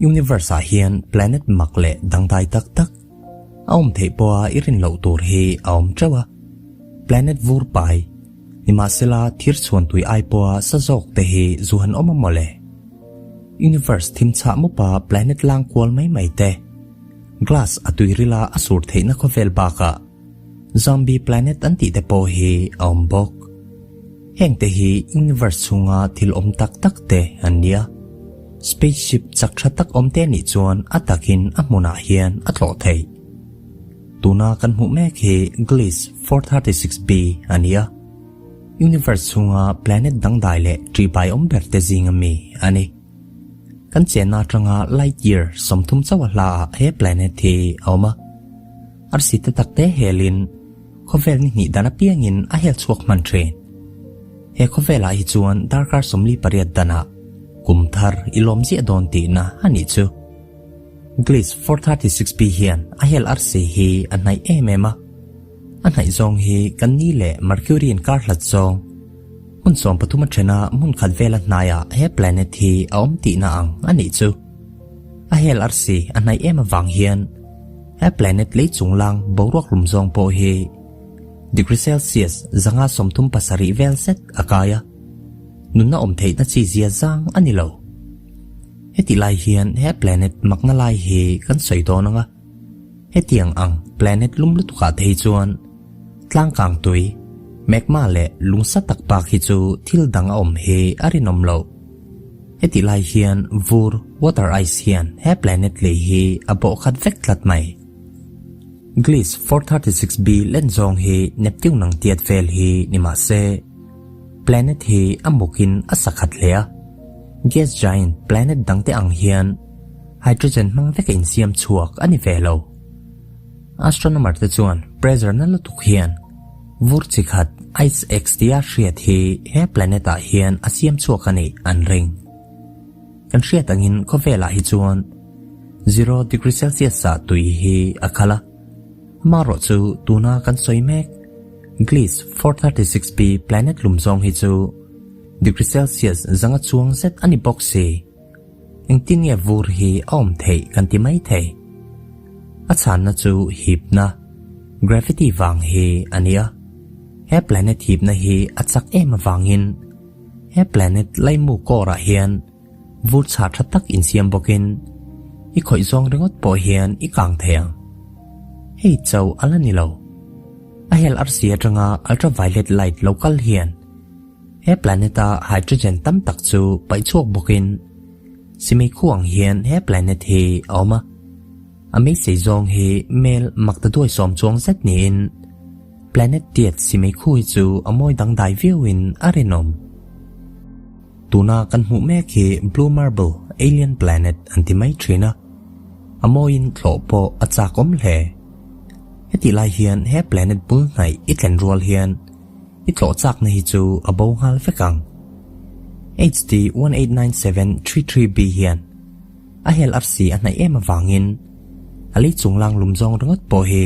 Universe ah hian planet mak leh dangdai tak tak a awm theih pawha i rin loh tur hi a awm teuh a. Planet vur pai, nimahsela thir chhuan tui ai pawha sa zawk te hi zu han awm a mawle. Universe thim chhah mupa planet lang kual mai mai te, glass a tui rila a sur theihna khawvel bakah zombie planet an tih te pawh hi a awm bawk. Heng te hi universe chhunga thil awm tak tak te an nia. Spaceship chak tha tak awm te nih chuan a takin a hmunah hian a tlawh theih. Tuna kan hmuh mek hi Gliese 436b a ni a. Universe chhunga planet dangdai leh ṭihbai awm ber te zinga mi a ni. Kan chenna atanga light year 30 chauh a hla ah he planet hi a awm a. Arsi te tak te helin khawvel ni hnih dan apiangin a hel chhuak hman thin. He khawvelah hi chuan darkar 48 danah kum thar i lawm ziah dawn tihna a nih chu. Gliese 436b hian a hel arsi hi a hnaih em em a. A hnaih zawng hi kan ni leh Mercury inkar hlat zawng. Hmun 13 a thena hmun khat vela hnaiah he planet hi a awm tihna ang a nih chu. A hel arsi a hnaih em avang hian he planet lei chunglang boruak lum zawng pawh hi degree Celsius 537 vel zet a kai a. Nunna awm theihna chi zia zang a ni lo. Heti lai hian he planet makna lai hi kan sawi dawn anga. Hetiang ang planet lum lutukah te hi chuan tlangkang tui, magma leh lungsa tak bak hi chu thil dang a awm hi a rinawm loh. Heti lai hian vur, water ice, hian he planet lei hi a bawh khat vek tlat mai. Gliese 436b len zawng hi Neptune ang tiat vel hi ni mah se, planet hi a mukin a sa khat hle a. Gas giant planet dangte ang hian hydrogen hmang veka insiam chhuak a ni ve lo. Astronomer te chuan pressure na lutuk hian vur chi khat ice X tia hriat hi he planet ah hian a siam chhuak a nih an ring. Kan hriat angin khawvelah hi chuan 0 degree Celsius ah tui hi a khal a. Amaherawh chu tuna kan sawi mek Gliese 436b planet lum zawng hi chu degree Celsius zanga chuang zet a ni bawk si. Engtin nge vur hi a awm theih kan ti mai thei. A chhanna chu hipna, gravity, vang hi a ni a. He planet hipna hi a chak em avangin he planet laimu kawrah hian vur chhah tha tak insiam bawkin i khawih zawng ringawt pawh hian i kang thei ang. Hei chauh a la ni lo. A hel arsi atanga ultraviolet light lo kal hian He planet-a hydrogen tam tak chu paih chhuak bawkin simei khuang hian he planet hi a awm a. A meisei zawng hi mel mak ta duai sawm chuang zet niin planet tiat simei khu hi chu a mawi dangdai viauin a rinawm. Tuna kan hmuh mek hi Blue Marble alien planet an ti mai thin a, a mawiin thlawh pawh a chak awm hle. Hetih lai hian he planet bul hnaih i thlen rual hian I tlawh chakna hi chu a bo nghal vek ang. HD 189733b hian a hel arsi a hnaih em avangin a lei chunglang lum zawng ringawt pawh hi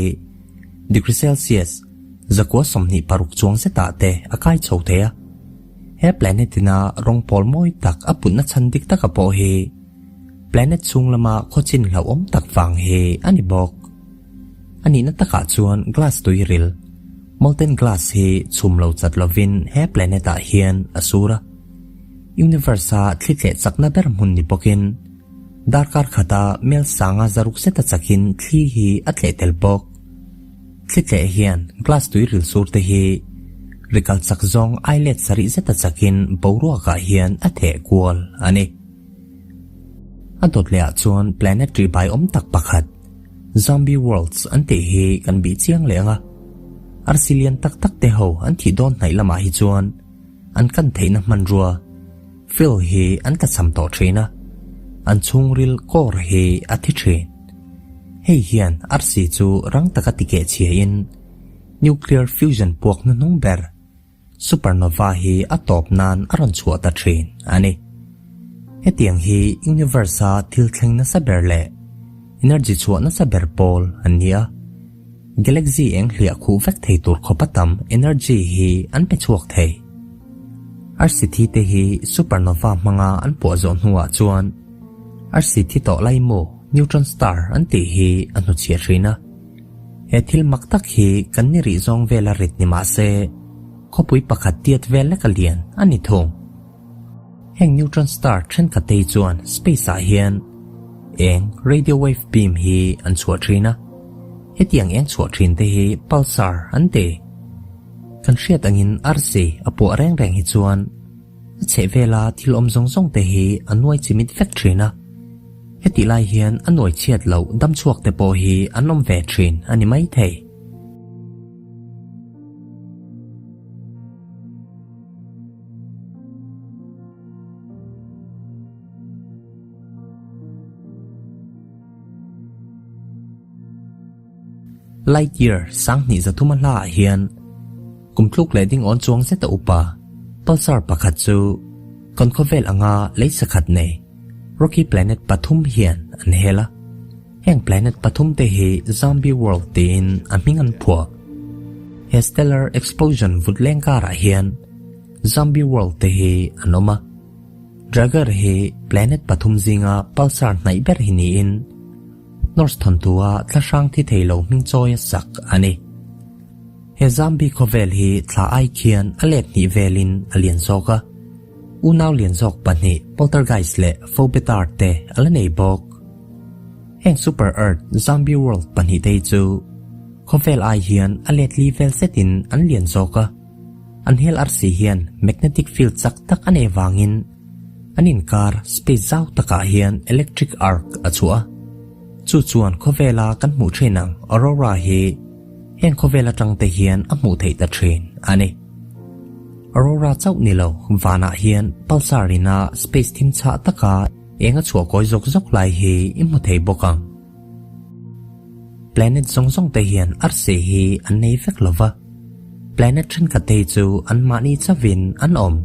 degree Celsius 126 chuang zetah te a kai chho thei a. He planet ina rawng pawl mawi tak a putna chhan dik taka pawh hi planet chhung lama khawchin hlauhawm tak vang hi a ni bawk. A nihna takah chuan glass tuiril, molten glass, hi chhum lo chat lovin he planet ah hian a sur a. Universe-a thli tleh chakna ber hmun ni bawkin darkar khata mel sanga zaruk zeta chakin thli hi a tleh tel bawk. Thli tleh hian glass tuiril sur te hi rikal chak zawng ai let sarih zeta chakin boruakah hian a theh kual a ni. A dawt lehah chuan planet ribai awm tak pakhat, Zombie Worlds an tih hi kan bih chiang leh ang a. Arsi lian tak tak te ho an thih dawn hnaih lamah hi chuan an kan theihna hmanrua, fuel, hi an tlachham tawh thin a, an chhungril core hi a thi thin. Hei hian arsi chu rang taka tikeh chhiain nuclear fusion puak hnuhnung ber, Supernova hi a tawp nan a rawn chhuah ta thin a ni. Hetiang hi universe-a thil thleng nasa ber leh energy chhuah nasa ber pawl an ni a. Galaxy eng hliah khuh vek thei tur khawpa tam energy hi an pe chhuak thei. Arsi thi te hi supernova hmanga an puah zawh hnuah chuan. Arsi thi tawh lai maw neutron star an tih hi a hnuchhiah thin a. He thil mak tak hi kan ni rih zawng vela rit ni mah se, khawpui pakhat tiat vel leka lian a ni thung. Heng neutron star thenkhat te hi chuan space ah hian eng radio wave beam hi an chhuah thin a, hetiang eng chhuah thin te hi pulsar an ti. Kan hriat angin arsi a puah reng reng hi chuan a chheh vela thil awm zawng zawng te hi a nuai chimit vek thin a, hetih lai hian a nuai chhiat loh dam chhuak te pawh hi an awm ve thin a ni maithei. Light year 2300 a hlaah hian kum tluk leh ding awn chuang zeta upa pulsar pakhat chu kan khawvel anga lei sakhat nei rocky planet pathum hian an hel a. Heng planet pathum te hi Zombie World tiin a hming an phuah. He stellar explosion vut leng karah hian Zombie World te hi an awm a. Drager hi planet pathum zinga pulsar hnaih ber hi niin Norse thawntua thla hrang thi thei lo hming chawi a sak a ni. He Zombie khawvel hi thla ai khian a let hnih velin a lian zawk a. Unau lian zawk pahnih Poltergeist leh Phobetar te a la nei bawk. Heng Super Earth Zombie World pahnihte hi chu khawvel ai hian a letli vel zetin an lian zawk a, an hel arsi hian magnetic field chak tak a nei vangin an inkar space zau takah hian electric arc a chhuah a. Chu chuan khawvela kan hmuh thin ang aurora hi heng khawvel atangte hian a hmuh theih ta thin a ni. Aurora chauh ni lo vanah hian pulsar ina space thim chhah taka Eng a chhuah kawi zawk zawk lai hi i hmu thei bawk ang. Planet zawng zawng te hian arsi hi an nei vek lo va, planet thenkhat te hi chu anmahni chauhin an awm.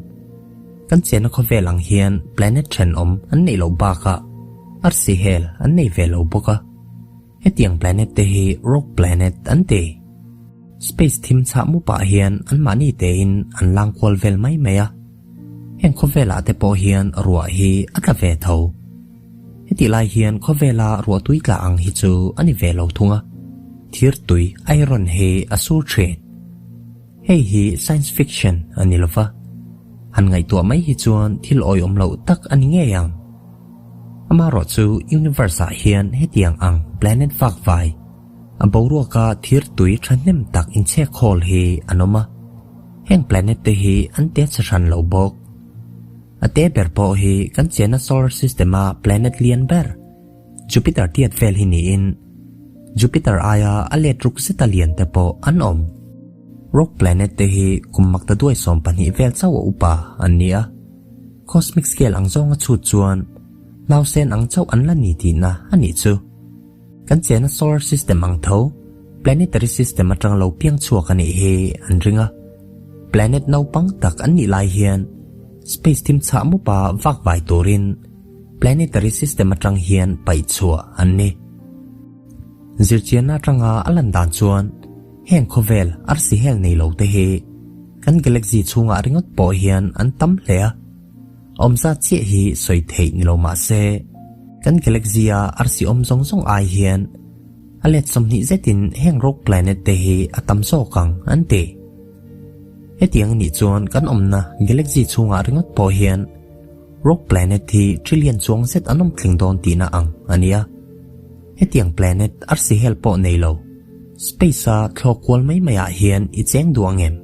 Kan chenna khawvel ang hian planet thenawm an neih loh bakah arsi hel an nei ve lo bawk a. Hetiang planet te hi rogue planet an ti. Space thim chhah mupah hian anmahni tein an lang kual vel mai mai a. Heng khawvelah te pawh hian ruah hi a tla ve tho. Hetih lai hian khawvela ruah tui tla ang hi chu a ni ve lo thung a, thir tui iron hi a sur thin. Hei hi science fiction a ni lova, han ngaihtuah mai hi chuan thil awihawm loh tak a ni ngei ang. Amaherawh chu universe ah hian hetiang ang planet vak vai, a boruaka thir tui thahnem tak inchhek khawl hi an awm a. Heng planet te hi an te chhe hran lo bawk. A te ber pawh hi kan chenna solar system a planet lian ber, Jupiter tiat vel hi niin, Jupiter aia a let ruk zeta lian te pawh an awm. Rock planet te hi kum makta duai 12 vel chauh a upa an ni a. Cosmic scale ang zawnga chhut chuan nausen ang chauh an la ni tihna a nih chu. Kan chenna solar system ang tho, planetary system atang lo piang chhuak a nih hi an ring a. Planet naupang tak an nih lai hian space thim chhah mupa vak vai turin planetary system atang hian paih chhuah an ni. Zirchianna atanga a lan dan chuan heng khawvel arsi hel nei lo te hi kan galaxy chhungah ringawt pawh hian an tam hle a. Awmzat chiah hi sawi theih ni lo mah se, kan galaxy-a arsi awm zawng zawng ai hian a let 20 zetin heng rogue planet te hi a tam zawk ang an ti. Hetiang a nih chuan kan awmna galaxy chhungah ringawt pawh hian rogue planet hi trillion chuang zet an awm tling dawn tihna ang a ni a. Hetiang planet arsi hel pawh nei lo, space-a thlawk kual mai maiah hian i cheng duh ang em?